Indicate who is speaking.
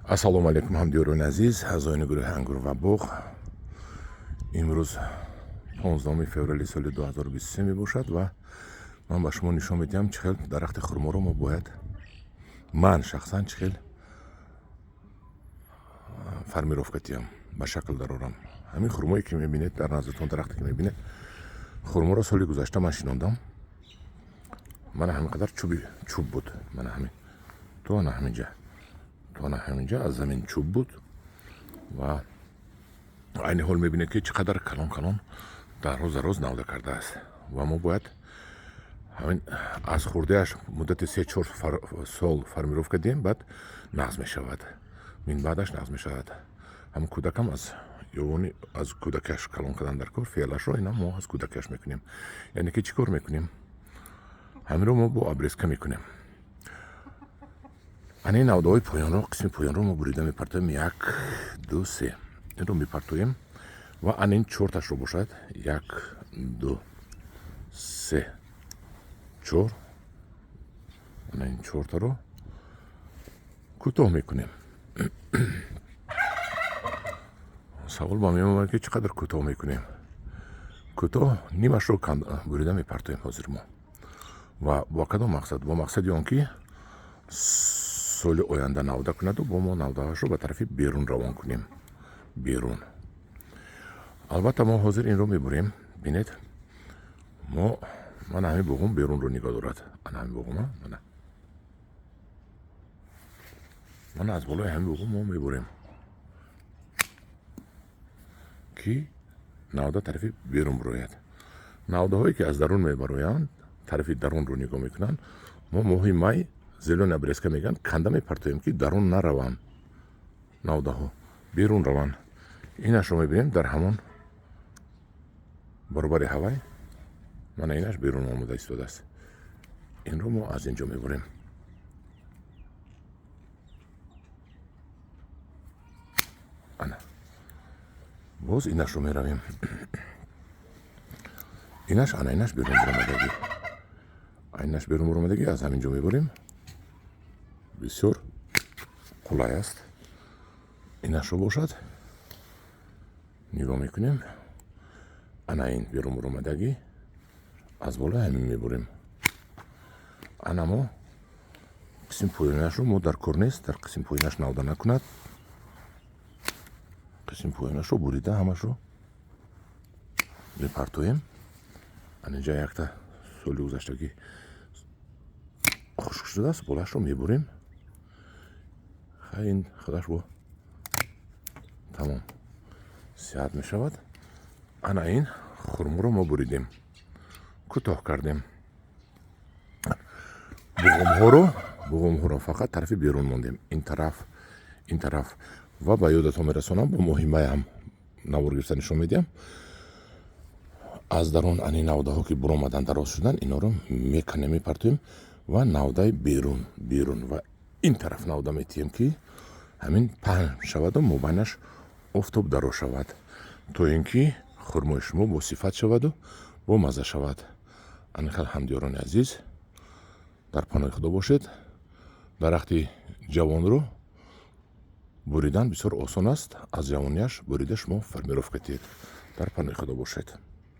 Speaker 1: Ассалому алайкум, ҳамдиёрони азиз, аъзоёни гурӯҳи Ангур ва боғ. Имрӯз 15 феврали соли 2023 мебошад ва ман ба шумо нишон медиҳам, чӣ хел дарахти хурморо мо бояд, ман шахсан чӣ хел формировка диҳам, ба шакл дарорам. Ҳамин хурмое, ки мебинед дар наздатон, дарахте, ки мебинед, хурморо соли гузашта ман шинондам. Мана ҳамин қадар чӯби чӯб буд, мана ҳамин то ана ҳаминҷа, то ана ҳаминҷа аз замин чӯб буд ва айни ҳол мебинед, ки чӣ қадар калон калон дароз дароз навда кардааст. Ва мо бояд ҳамин аз хурдиаш муддати 3-4 сол формировка диҳем, баъд нағз мешавад, минбаъдаш нағз мешавад. Ҳамин кӯдакам аз ёвони аз кӯдакиаш калон кардан дар кор феълашро ина мо аз кӯдакиаш мекунем. Яъне ки чӣ кор мекунем? Ҳаминро мо бо обрезка мекунем. Ана ин навдаҳои поёнро, қисми поёнро мо бурида мепартоем: як, ду, се, инро мепартоем. Ва ана ин чорташро бошад: як, ду, се, чор, ана ин чортаро кӯтоҳ мекунем. Савол ба меомад, ки чӣ қадар кӯтоҳ мекунем? Кӯтоҳ нимашро бурида мепартоем ҳозир мо. Ва бо кадом мақсад? Бо мақсади он ки соли оянда навда кунаду бо мо навдаҳашро ба тарафи берун равон кунем, берун. Албатта, мо ҳозир инро мебурем. Бинед, мо мана ҳамин буғум берунро нигоҳ дорад. Ана ҳамин буғума, мана, мана аз болои ҳамин буғум мо мебурем, ки навда тарафи берун бирояд. Навдаҳое, ки аз дарун мебароянд, тарафи дарунро нигоҳ мекунанд. Мо моҳи май зелёный обрезка мегӯянд, канда мепартоем, ки дарун нараванд, навдаҳо берун раванд. Инашро мебинем, дар ҳамон баробари ҳавай мана инаш берун омода истодааст. Инро мо аз ин ҷо мебурем. Ана боз инашро меравем. Инаш, ана инаш берун баромадагӣ, инаш берун баромадагӣ, аз ҳамин ҷо мебурем. Бисёр қулай аст. Инашро бошад нигоҳ мекунем. Ана ин берун баромадагӣ, аз болои ҳамин мебурем. Ана мо қисми поёнашро мо дар кор нест, дар қисми поёнаш навда накунад, қисми поёнашро бурида ҳамашро мепартоем. Анаинҷа якта соли гузаштагӣ хушк шудааст, болаашро мебурем. Хай, ин худаш бо тамом сиҳат мешавад. Ана ин хурморо мо буридем, кӯтоҳ кардем. Буғумҳоро фақат тарафи берун мондем, ин тараф, ин тараф. Ва ба ёдатон мерасонам, бо моҳи май ҳам навор гирифта нишон медиҳам. Аз дарун ани навдаҳо, ки буромадан, дароз шудан, инҳоро меканем, мепартоем ва навдаи берун, берун ва ин тараф навда метиҳем, ки ҳамин паҳн шаваду мобайнаш офтоб даро шавад, то ин ки хурмои шумо бо сифат шаваду бо мазза шавад. Анихел, ҳамдиёрони азиз, дар паноҳи Худо бошед. Дарахти ҷавонро буридан бисёр осон аст. Аз ҷавониаш бурида шумо формировка диҳед. Дар паноҳи Худо бошед.